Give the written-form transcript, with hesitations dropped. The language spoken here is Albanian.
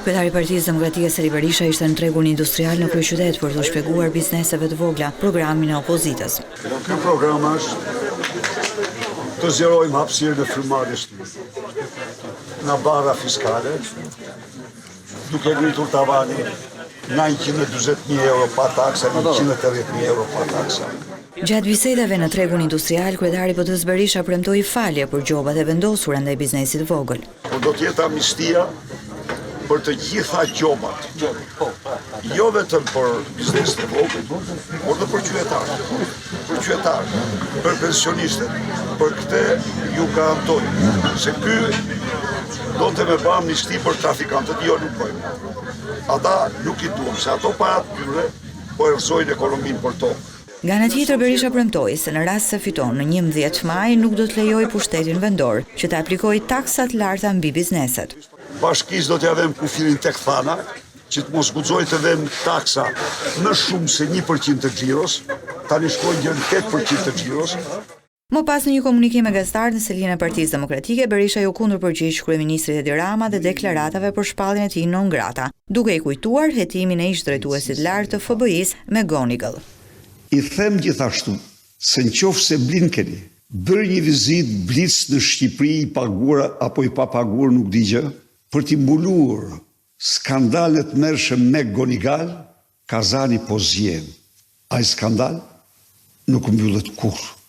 Kryetari i Partisë Demokratike Sali Berisha ishte në tregun industrial në kryeqytet për t'u shpjeguar bizneseve të vogla programin e opozitës. Ky program është të zgjerojmë hapësirën e frymëmarrjes nga barra fiskale, duke ngritur tavanin nga 140.000 euro pa taksa në 180.000 euro pa taksa. Gjatë bisedave në tregun industrial, kryetari i PD-së Berisha premtoi falje për gjobat e vendosura ndaj biznesit të vogël. Por do të jetë amnistia për të gjitha gjobat, jo vetëm për biznesin e vogël, por dhe për qytetarët, për qytetarët, për pensionistët, për këtë ju garantoj se ky donte me ba amnisti për trafikantët, jo nuk bëjmë. Ata nuk i duam, se ato para të tyre po e rrëzojnë ekonominë për tokë. Nga ana tjetër Berisha premtoi se në rast se fiton në 11 maj nuk do të lejojë pushtetin vendor që të aplikojë taksa të larta mbi bizneset. Bashkisë do t'ia vëmë kufirin tek Thana, që të mos guxojë të vëmë taksa më shumë se 1% të xhiros, tani shkojnë gjer në 8% të xhiros. Më pas në një komunikim me gazetarët në selinë e Partisë Demokratike, Berisha iu kundërpërgjigj kryeministrit Edi Rama dhe deklaratave për shpalljen e tij non grata, duke i kujtuar hetimin e ish-drejtuesit të lartë të FBI-së, McGonigal. I them gjithashtu se në qoftë se Blinkeni bëri një vizitë blic në Shqipëri i paguar apo i papaguar nuk di gjë, për t'i mbuluar skandalin e tmerrshëm McGonigal, kazani po zien. Ai skandal nuk mbyllet kurrë.